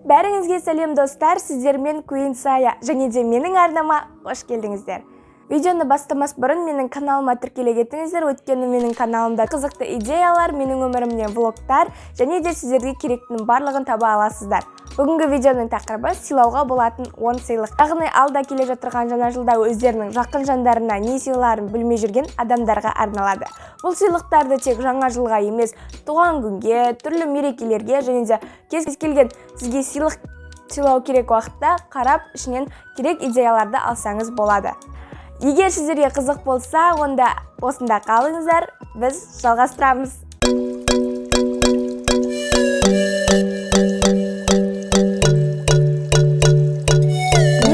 Бәріңізге сәлем, достар! Сіздермен Куин Сая және де менің арнама қош келдіңіздер. Видеоны бастамас бұрын менің каналыма тіркеле кетіңіздер, өйткені менің каналымда қызықты идеялар, менің өмірімнен влогтар және де сіздерге керектінің барлығын таба аласыздар. Бүгінгі видеоның тақырыбы: сыйлауға болатын 10 сыйлық. Яғни алда келе жатырған жаңа жылда өздерінің жақын жандарына не сыйларын білмей жүрген адамдарға арналады. Бұл сыйлықтарды тек жаңа жылға емес, туған күнге, түрлі мерекелерге және де кез келген сізге сыйлық сыйлау керек уақытта қарап, ішінен керек идеяларды алсаңыз болады. Егер сіздерге қызық болса, онда осында қалыңыздар, біз жалғастырамыз.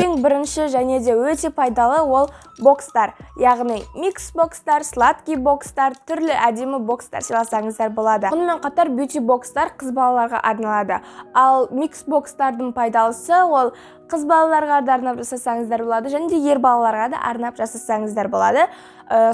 Ең бірінші және де өте пайдалы ол бокстар, яғни микс бокстар, сладкий бокстар, түрлі әдемі бокстар сыйласаңыздар болады. Сонымен қатар бьюти бокстар қыз балаларға арналады. Ал микс бокстардың пайдалысы ол қыз балаларға да арнап жасасаңыздар болады және де ер балаларға да арнап жасасаңыздар болады.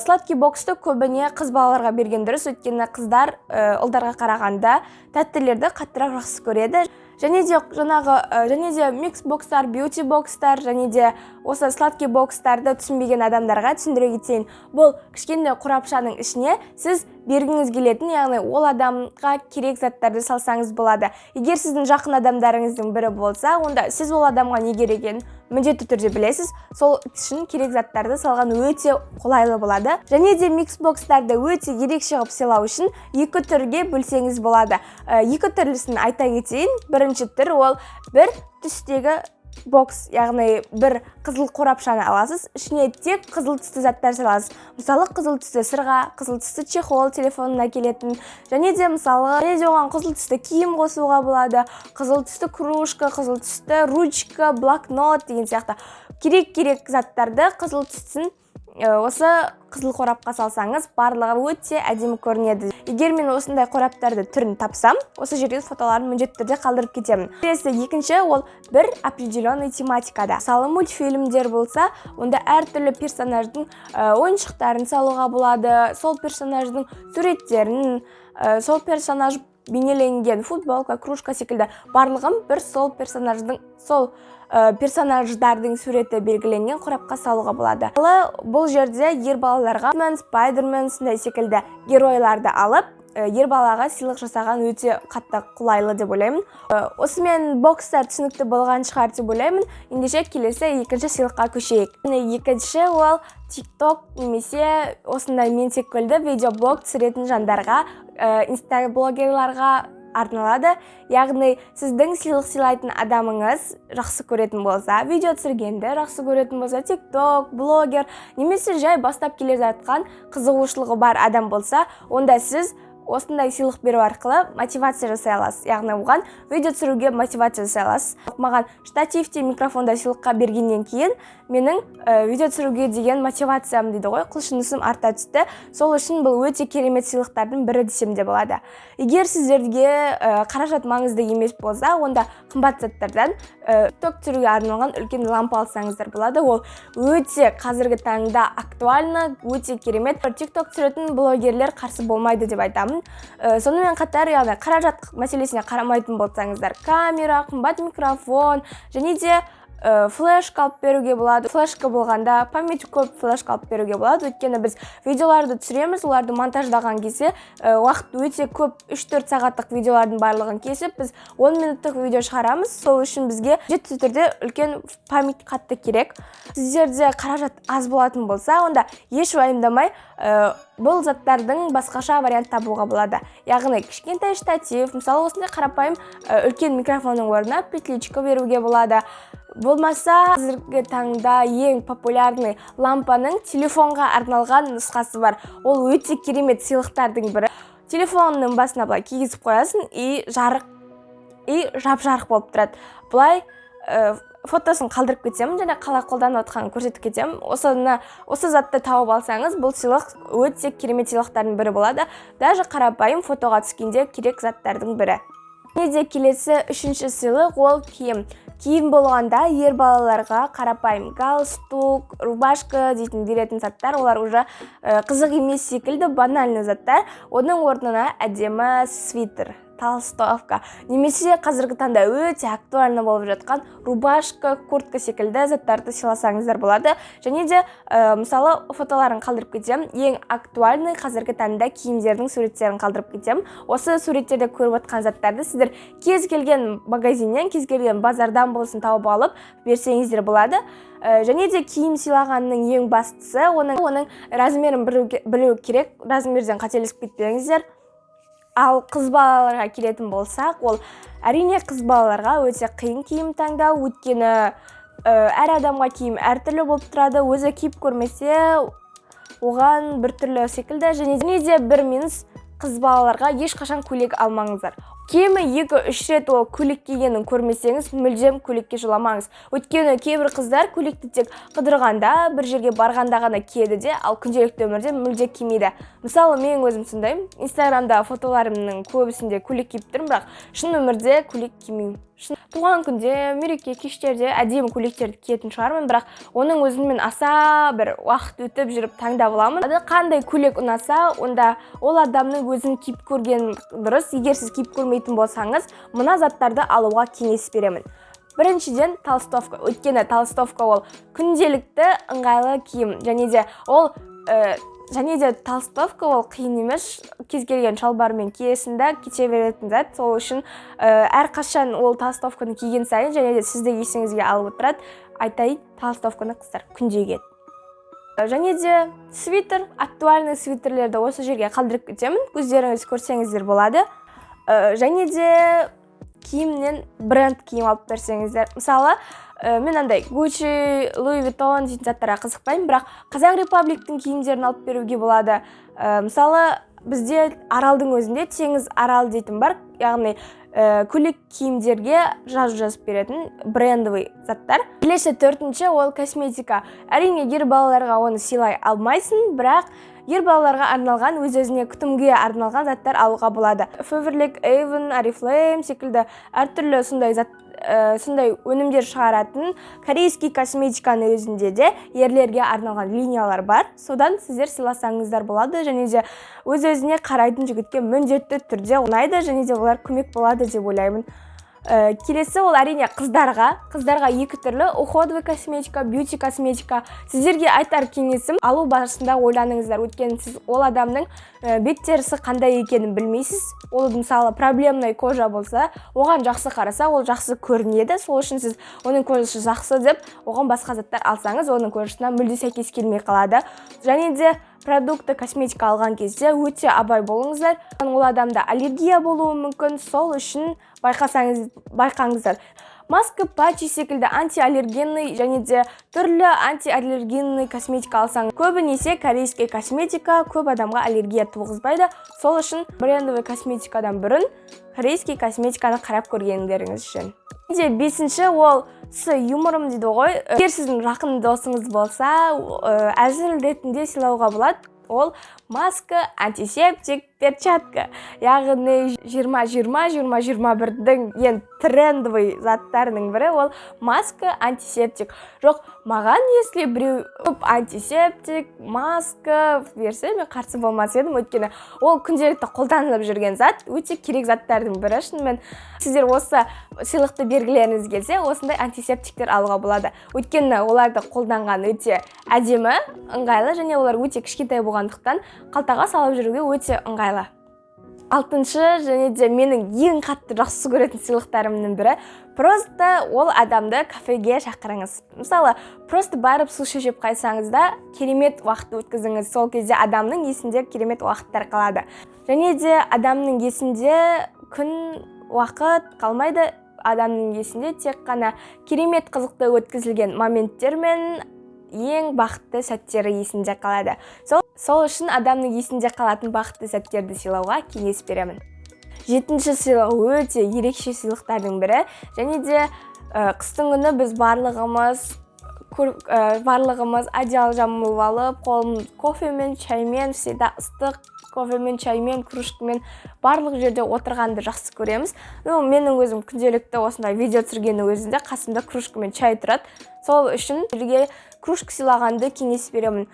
Сладкий боксты көбіне қыз балаларға берген дұрыс, өйткені қыздар ұлдарға қарағанда тәттілерді қаттырақ жақсы көреді. Және де жаңағы және де микс бокстар, бьюти бокстар және де осы сладкий бокстарды түсінбеген адамдарға түсіндіре кетейін. Бұл кішкене қорапшаның ішіне сіз бергіңіз келетін, яғни ол адамға керек заттарды салсаңыз болады. Егер сіздің жақын адамдарыңыздың бірі болса, онда сіз ол адамға не керек екенін міндетті түрде білесіз. Сол үшін керек заттарды салған өте қолайлы болады. Және де микс бокстарды өте ерекше қылып сыйлау үшін екі түрге бөлсеңіз болады. Екі түрлісін айта кетейін. Бірінші түр ол бір түстегі бокс, яғни бір қызыл қорапшаны аласыз, ішіне тек қызыл түсті заттар саласыз. Мысалы, қызыл түсті сырға, қызыл түсті чехол телефонына келетін, және де, мысалы, және де оған қызыл түсті киім қосуға болады, қызыл түсті кружка, қызыл түсті ручка, блокнот деген сияқты керек керек заттарды, қызыл түстісін осы қызыл қорапқа салсаңыз, барлығы өте әдемі көрінеді. Егер мен осындай қораптарды түрін тапсам, осы жерге фотоларын міндетті түрде қалдырып кетемін. Келесі екінші ол бір определенный тематикада. Мысалы, мультфильмдер болса, онда әртүрлі персонаждың ойыншықтарын салуға болады, сол персонаждың суреттерін, сол персонаж бейнеленген футболка, кружка секілді барлығын бір сол персонаждың, сол персонаждардың суреті белгіленген қорапқа салуға болады. Мысалы, бұл жерде ер балаларға Бэтмен, Спайдермен сондай секілді геройларды алып, ер балаға сыйлық жасаған өте қатты қолайлы деп ойлаймын. Осымен бокстар түсінікті болған шығар деп ойлаймын. Ендеше келесі екінші сыйлыққа көшейік. Екінші ол ТикТок немесе осындай мен секілді видеоблог түсіретін жандарға, инстаблогерларға арналады. Яғни сіздің сыйлық сыйлайтын адамыңыз жақсы көретін болса, видео түсіргенді жақсы көретін болса, ТикТок блогер немесе жай бастап келе жатқан қызығушылығы бар адам болса, онда сіз осындай сыйлық беру арқылы мотивация жасай аласыз, яғни оған видео түсіруге мотивация жасай аласыз. Маған штатив те, микрофон да сыйлыққа бергеннен кейін менің видео түсіруге деген мотивациям дейді ғой, құлшынысым арта түсті. Сол үшін бұл өте керемет сыйлықтардың бірі десем де болады. Егер сіздерге қаражат маңызды емес болса, онда қымбат заттардан ток түсіруге арналған үлкен лампа алсаңыздар болады. Ол өте қазіргі таңда актуально, өте керемет. ТикТок түсіретін блогерлер қарсы болмайды деп айтамын. Сонымен қатар, яғни қаражат мәселесіне қарамайтын болсаңыздар, камера, қымбат микрофон және де флешка алып беруге болады. Флешка болғанда, память көп флешка алып беруге болады, өйткені біз видеоларды түсіреміз, оларды монтаждаған кезде уақыт өте көп. 3-4 сағаттық видеолардың барлығын кесіп, біз 10 минуттық видео шығарамыз. Сол үшін бізге міндетті түрде үлкен память қатты керек. Сіздерде қаражат аз болатын болса, онда еш уайымдамай, бұл заттардың басқаша вариант табуға болады. Яғни кішкентай штатив, мысалы, осындай қарапайым үлкен микрофонның орнына петличка беруге болады. Болмаса қазіргі таңда ең популярный лампаның телефонға арналған нұсқасы бар. Ол өте керемет сыйлықтардың бірі. Телефонның басына былай кигізіп қоясың, и жарық, и жап жарық болып тұрады. Былай фотосын қалдырып кетемін және қалай қолданып жатқанын көрсетіп кетемін. Осы затты тауып алсаңыз, бұл сыйлық өте керемет сыйлықтардың бірі болады, даже қарапайым фотоға түскенде керек заттардың бірі. Және де келесі үшінші сыйлық ол киім. Киім болғанда, ер балаларға қарапайым галстук, рубашка дейтін беретін заттар, олар уже қызық емес секілді, банальный заттар. Оның орнына әдемі свитер. Толстовка немесе қазіргі таңда өте актуальный болып жатқан рубашка, куртка секілді заттарды сыйласаңыздар болады. Және де мысалы, фотоларын қалдырып кетемін, ең актуальный қазіргі таңда киімдердің суреттерін қалдырып кетемін. Осы суреттерде көріп отқан заттарды сіздер кез келген магазиннен, кез келген базардан болсын, тауып алып берсеңіздер болады. Және де киім сыйлағанның ең бастысы оның размерін білу керек, размерден қателесіп кетпеңіздер. Ал қыз балаларға келетін болсақ, ол әрине қыз балаларға өте қиын киім таңдау, өйткені әр адамға киім әртүрлі болып тұрады, өзі киіп көрмесе, оған біртүрлі секілді. Және де бір минус: қыз балаларға ешқашан көйлек алмаңыздар. Кемі 2-3 рет ол көйлек кигенін көрмесеңіз, мүлдем көйлекке жоламаңыз, өйткені кейбір қыздар көйлекті тек қыдырғанда, бір жерге барғанда ғана киеді де, ал күнделікті өмірде мүлде кимейді. Мысалы, мен өзім сондаймын: Инстаграмда фотоларымның көбісінде көйлек киіп тұрмын, бірақ шын өмірде көйлек кимеймін. Шын, туған күнде, мереке, кештерде әдемі көйлектерді киетін шығармын, бірақ оның өзін мен аса бір уақыт өтіп жүріп таңдап аламын. Қандай көйлек ұнаса, онда ол адамның өзін киіп көрген дұрыс. Егер сіз киіп көрмейтін болсаңыз, мына заттарды алуға кеңес беремін. Біріншіден, толстовка, өйткені толстовка ол күнделікті ыңғайлы киім. Және де толстовка ол қиын емес, кез келген шалбармен киесің да, кете беретін зат. Сол үшін әрқашан ол толстовканы киген сайын және де сізді есіңізге алып отырады. Айтайын, толстовканы қыздар күнде киеді. Және де свитер, актуальный свитерлерді осы жерге қалдырып кетемін, өздеріңіз көрсеңіздер болады. Және де киімнен бренд киім алып берсеңіздер, мысалы, мен андай Гуччи, Луи Виттон дейтін заттарға қызықпаймын, бірақ Қазақ Репабликтің киімдерін алып беруге болады. Мысалы, бізде Аралдың өзінде Теңіз Арал дейтін бар, яғни көйлек киімдерге жазу жазып беретін брендовый заттар. Келесі, төртінші, ол косметика. Әрине, ер балаларға оны сыйлай алмайсың, бірақ ер балаларға арналған, өз өзіне күтімге арналған заттар алуға болады. Фаберлик, Эйвон, Орифлейм секілді әртүрлі сондай зат, сондай өнімдер шығаратын корейский косметиканың өзінде де ерлерге арналған линиялар бар, содан сіздер сыйласаңыздар болады. Және де өз өзіне қарайтын жігітке міндетті түрде ұнайды және де олар көмек болады деп ойлаймын. Келесі ол әрине қыздарға. Қыздарға екі түрлі: уходовый косметика, бьюти косметика. Сіздерге айтар кеңесім: алу барысында ойланыңыздар, өйткені сіз ол адамның бет терісі қандай екенін білмейсіз. Ол, мысалы, проблемный кожа болса, оған жақсы қараса, ол жақсы көрінеді. Сол үшін сіз оның кожасы жақсы деп оған басқа заттар алсаңыз, оның кожасына мүлде сәйкес келмей қалады. Және де продукты, косметика алған кезде өте абай болыңыздар, ол адамда аллергия болуы мүмкін, сол үшін байқасаңыз, байқаңыздар. Маска, патчи секілді антиаллергенный және де түрлі антиаллергенный косметика алсаң, көбінесе корейский косметика көп адамға аллергия туғызбайды. Сол үшін брендовый косметикадан бұрын корейский косметиканы қарап көргендеріңіз жөн. Де бесінші, ол с юмором дейді ғой. Егер сіздің жақын досыңыз болса, әзіл ретінде сыйлауға болады. Ол маска, антисептик, перчатка, яғни 2020, 2021-дің ең трендовый заттарының бірі ол маска, антисептик. Жоқ, маған если біреу көп антисептик, маска берсе, мен қарсы болмас едім, өйткені ол күнделікті қолданылып жүрген зат, өте керек заттардың бірі. Шынымен, сіздер осы сыйлықты бергілеріңіз келсе, осындай антисептиктер алуға болады, өйткені оларды қолданған өте әдемі, ыңғайлы және олар өте кішкентай болғандықтан, қалтаға салып жүруге өте ыңғайлы. Алтыншы және де менің ең қатты жақсы көретін сыйлықтарымның бірі: просто ол адамды кафеге шақырыңыз. Мысалы, просто барып суши жеп қойсаңыз да, керемет уақыт өткізіңіз. Сол кезде адамның есінде керемет уақыттар қалады. Және де адамның есінде күн, уақыт қалмайды, адамның есінде тек қана керемет, қызықты өткізілген моменттер мен ең бақытты сәттері есінде қалады. Сол үшін адамның есінде қалатын бақытты сәттерді сыйлауға кеңес беремін. Жетінші сыйлық өте ерекше сыйлықтардың бірі. Және де қыстың күні біз барлығымыз одеяло жамылып алып, қолым кофемен, чаймен, всегда ыстық кофемен, чаймен, кружкамен барлық жерде отырғанды жақсы көреміз. Ну, менің өзім күнделікті осындай видео түсіргеннің өзінде қасымда кружка мен чай тұрады. Сол үшін сіздерге кружка сыйлағанды кеңес беремін.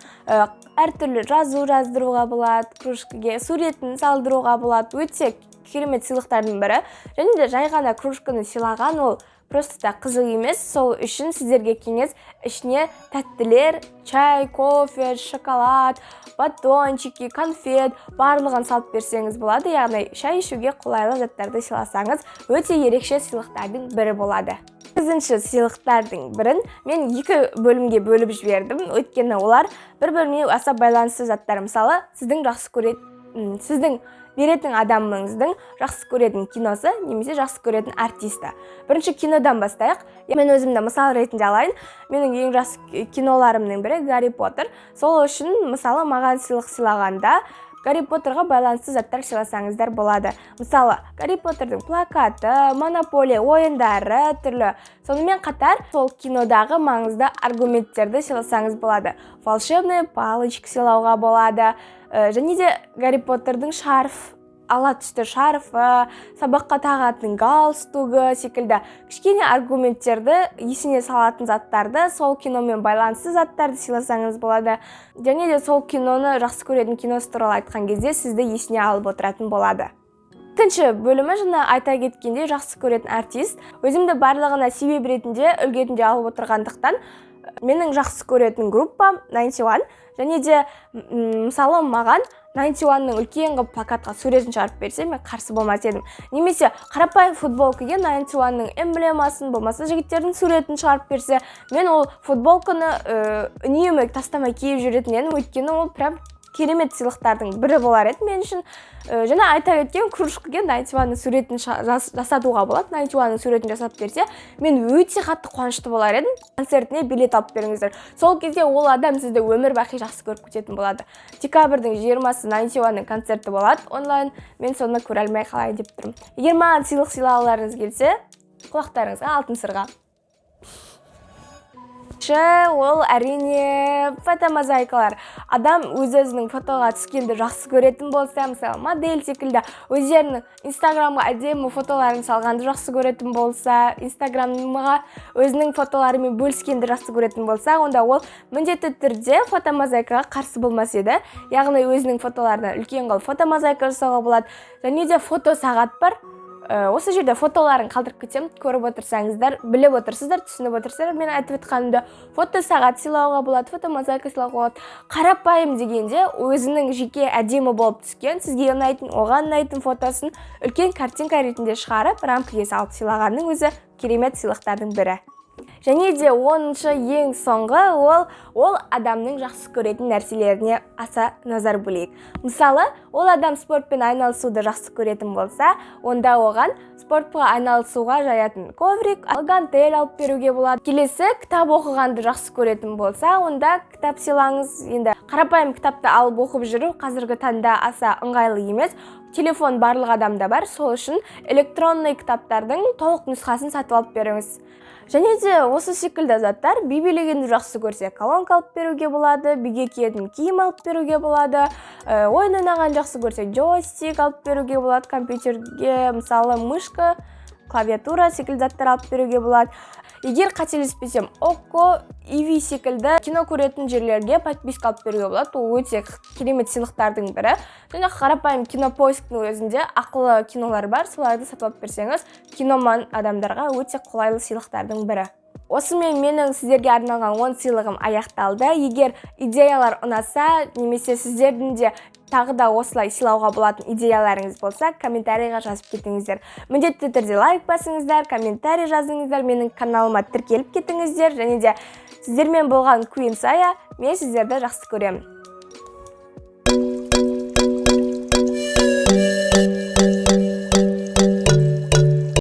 Әртүрлі жазу жаздыруға болады, кружкаге суретін салдыруға болады. Өте Керемет сыйлықтардың бірі. Және де жай ғана кружканы сыйлаған ол просто так қызық емес. Сол үшін сіздерге кеңес: ішіне тәттілер, чай, кофе, шоколад, батончики, конфет, барлығын салып берсеңіз болады. Яғни шай ішуге қолайлы заттарды сыйласаңыз, өте ерекше сыйлықтардың бірі болады. Сегізінші сыйлықтардың бірін мен екі бөлімге бөліп жібердім, өйткені олар бір біріне аса байланысты заттар. Мысалы, сіздің жақсы көретін, сіздің беретін адамыңыздың жақсы көретін киносы немесе жақсы көретін артисті. Бірінші кинодан бастайық. Мен өзімді мысал ретінде алайын. Менің ең жақсы киноларымның бірі — «Гарри Поттер». Сол үшін, мысалы, маған сыйлық сыйлағанда «Гарри Поттерға» байланысты заттар сыйласаңыздар болады. Мысалы, «Гарри Поттердің» плакаты, «Монополия» ойындары түрлі. Сонымен қатар сол кинодағы маңызды аргументтерді сыйласаңыз болады. Волшебная палочка сыйлауға болады. Және де «Гарри Поттердің» шарф, ала түсті шарфы, сабаққа тағатын галстугы секілді кішкене аргументтерді есіне салатын заттарды, сол киномен байланысты заттарды сыйласаңыз болады. Және де сол киноны жақсы көретін киносы туралы айтқан кезде сізді есіне алып отыратын болады. Екінші бөлімі, жаңа айта кеткендей, жақсы көретін артист. Өзімді барлығына себеп ретінде, үлгі ретінде алып отырғандықтан, менің жақсы көретін группам 91. Және де мысалы, маған 91-ның үлкен қылып плакатқа суретін шығарып берсе, мен қарсы болмас едім. Немесе қарапайым футболкаге 91-ның эмблемасын, болмаса жігіттердің суретін шығарып берсе, мен ол футболканы үнемі тастамай киіп жүретін едім, өйткені ол прям керемет сыйлықтардың бірі болар еді мен үшін. Жаңа айта кеткен кружкаге 91-ның суретін жасатуға болады. 91-ның суретін жасап берсе, мен өте қатты қуанышты болар едім. Концертіне билет алып беріңіздер. Сол кезде ол адам сізді өмір бақи жақсы көріп кететін болады. Декабрьдің 20-сы 91-ның концерті болады онлайн. Мен соны көре алмай қалайын деп тұрмын. Егер маған сыйлық сыйлағыларыңыз келсе, құлақтарыңызға алтын сырға. Ол, әрине, фотомозаикалар. Адам өз өзінің фотоға түскенді жақсы көретін болса, мысалы, модель секілді өздерінің Инстаграмға әдемі фотоларын салғанды жақсы көретін болса, Инстаграмға өзінің фотоларымен бөліскенді жақсы көретін болса, онда ол міндетті түрде фотомозаикаға қарсы болмас еді. Яғни өзінің фотоларына үлкен қылып фотомозаика жасауға болады. Және де фото сағат бар. Осы жерде фотоларын қалдырып кетемін, көріп отырсаңыздар, біліп отырсыздар, түсініп отырсыздар мен айтып отқанымды. Фото сағат сыйлауға болады, фото мозаика сыйлауға болады. Қарапайым дегенде, өзінің жеке әдемі болып түскен, сізге ұнайтын, оған ұнайтын фотосын үлкен картинка ретінде шығарып, рамкаға салып сыйлағанның өзі керемет сыйлықтардың бірі. Және де 10-шы, ең соңғы, ол адамның жақсы көретін нәрселеріне аса назар бөлейік. Мысалы, ол адам спортпен айналысуды жақсы көретін болса, онда оған спортқа айналысуға жаятын коврик, гантель алып беруге болады. Келесі, кітап оқығанды жақсы көретін болса, онда кітап сыйлаңыз. Енді қарапайым кітапты алып оқып жүру қазіргі таңда аса ыңғайлы емес, телефон барлық адамда бар. Сол үшін электронный кітаптардың толық нұсқасын сатып алып беріңіз. Және де осы секілді заттар: би билегенді жақсы көрсе, колонка алып беруге болады, биге киетін киім алып беруге болады. Ойын ойнағанды жақсы көрсе, джойстик алып беруге болады, компьютерге, мысалы, мышка, клавиатура секілді заттар алып беруге болады. Егер қателеспесем, Окко, Иви секілді кино көретін жерлерге подписка алып беруге болады. Ол өте керемет сыйлықтардың бірі. Және қарапайым Кинопоисктің өзінде ақылы кинолар бар, соларды сатып алып берсеңіз, киноман адамдарға өте қолайлы сыйлықтардың бірі. Осымен менің сіздерге арналған 10 сыйлығым аяқталды. Егер идеялар ұнаса немесе сіздердің де тағы да осылай сыйлауға болатын идеяларыңыз болса, комментарийға жазып кетіңіздер. Міндетті түрде лайк басыңыздар, комментарий жазыңыздар, менің каналыма тіркеліп кетіңіздер. Және де сіздермен болған Queen Сая. Мен сіздерді жақсы көремін.